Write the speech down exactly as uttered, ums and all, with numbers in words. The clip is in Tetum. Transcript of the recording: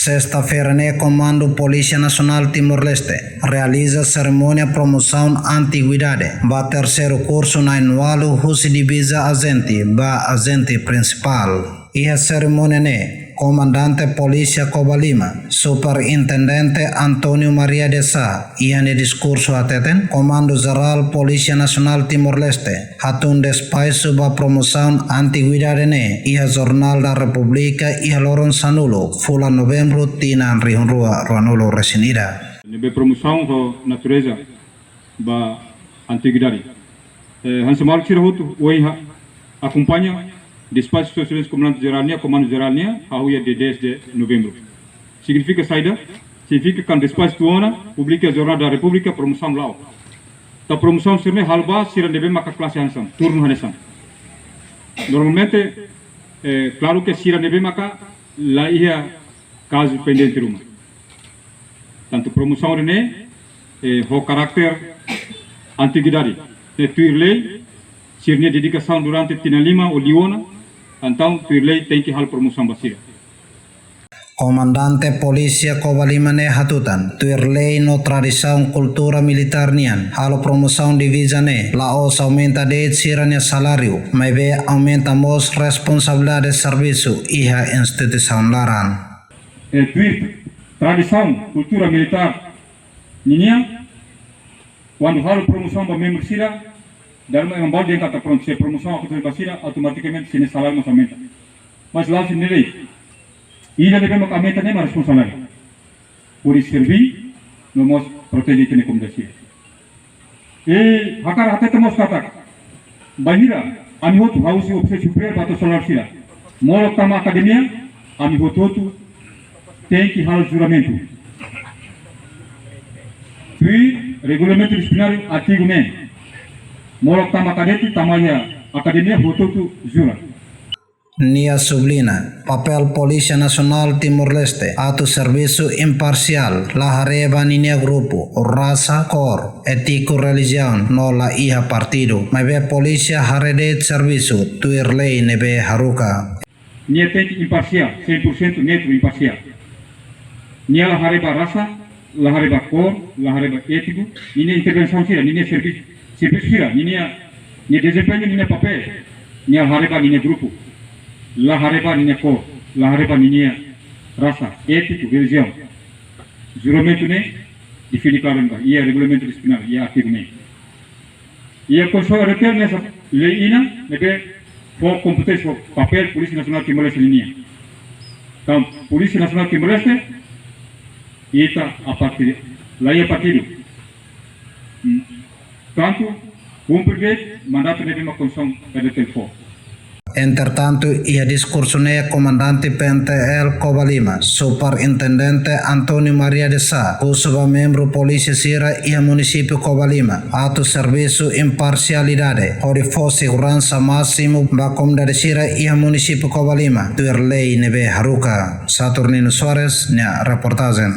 Sesta-feira ne'e, Komandu Polísia Nasionál Timor-Leste realiza serimónia promosaun antiguidade ba terseiru kursu na'in-ualu husi diviza ajente ba ajente prinsipál. Iha serimónia ne'e, Komandante Polísia Covalima, Superintendente António Maria de Sá, iha nia diskursu hateten, Komandu Jerál Polísia Nasionál Timor-Leste hatún despaxu ba promosaun antiguidade ne'e iha Jornál da Repúblika iha loron sanulu, fulan Novembru, tinan rihun rua ruanulu resin ida. Ne'ebé promosaun ho natureza ba antiguidade. Eh, hanesan maluk sira hotu, ohin ha-, akompaña despaxu Sua Exelénsia Komandante Jerál nian, Komandu Jerál nian, hahú iha dia dez de Novembro. Signifika saida? Signifika katak despaxu tiha ona, publika Jornál da Repúblika, promosaun la'o. Entaun promosaun sira-ne'e halo ba sira ne'ebé maka klase hanesan, turnu hanesan. Normalmente, eh, klaru ke sira ne'ebé maka la iha kazu pendente ruma. Tantu promosaun ne'e, eh, ho karakter antiguidade. Ne'e tuir lei, sira-nia dedikasaun durante tinan lima ou liu ona, entaun tuir lei tenke halo promosaun ba sira. Komandante Polísia Covalima ne'e hatutan, tuir lei no tradisaun kultura militár nian, halo promosaun diviza ne'e la'ós aumenta de'it sira-nia saláriu, maibé aumenta mós responsabilidade servisu iha instituisaun laran. Eh, tuir tradisaun kultura militár ninian, kuandu halo promosaun ba membru sira, dala ruma ema balu dehan katak prontu, se promosaun akontese ba sira, automatikamente sira-nia saláriu mós aumenta. Mas la'ós ne'e de'it. Ida ne'ebé maka aumenta ne'e mak responsabilidade. Hodi serví, no mós proteje ita-nia komunidade sira. I hakarak hatete mós katak, bainhira ami hotu, hahú husi ofisiál superiór ba to'o soldadu sira, molok tama akademia, ami hotu-hotu tenke halo juramentu. Tuir regulamentu disiplináriu artigu neen. Molok tama kadete, tama iha akademia, hotu-hotu jura. Nia subliña, papél Polísia Nasionál Timor-Leste atu servisu imparsiál, la haree ba ninia grupu, rasa, kór, étniku, relijiaun, no la iha partidu. Maibé polísia haree de'it servisu tuir lei ne'ebé haruka. Nia tenke imparsiál, cem por cento neutru, imparsiál. Nia la haree ba rasa, la haree ba kór, la haree ba étniku, ninia intervensaun sira, ninia servi-, servisu sira, ninia, nia dezempeñu, ninia papél, nia la haree ba ninia grupu, la haree ba ninia kór, la haree ba ninia rasa, étniku, relijiaun. Juramentu ne'e define klaru ba iha regulamentu disiplináriu, iha artigu neen. Iha Konstituisaun R D T L hanesan lei ida ne'ebé fó kompeténsia, fó papél Polísia Nasionál Timor-Leste ninian. Entaun, Polísia Nasionál Timor-Leste, ita a partir, la iha partidu. Hmm. Tantu, kumpre de'it mandatu ne'ebé mak Konstituisaun R D T L fó. Entretantu, iha diskursu ne'e Komandante P N T L Covalima, Superintendente António Maria de Sá, husu ba membru polísia sira iha munisípiu Covalima atu servisu imparsialidade, hodi fó seguransa másimu ba komunidade sira iha munisípiu Covalima, tuir lei ne'ebé haruka. Saturnino Soares nia reportajen.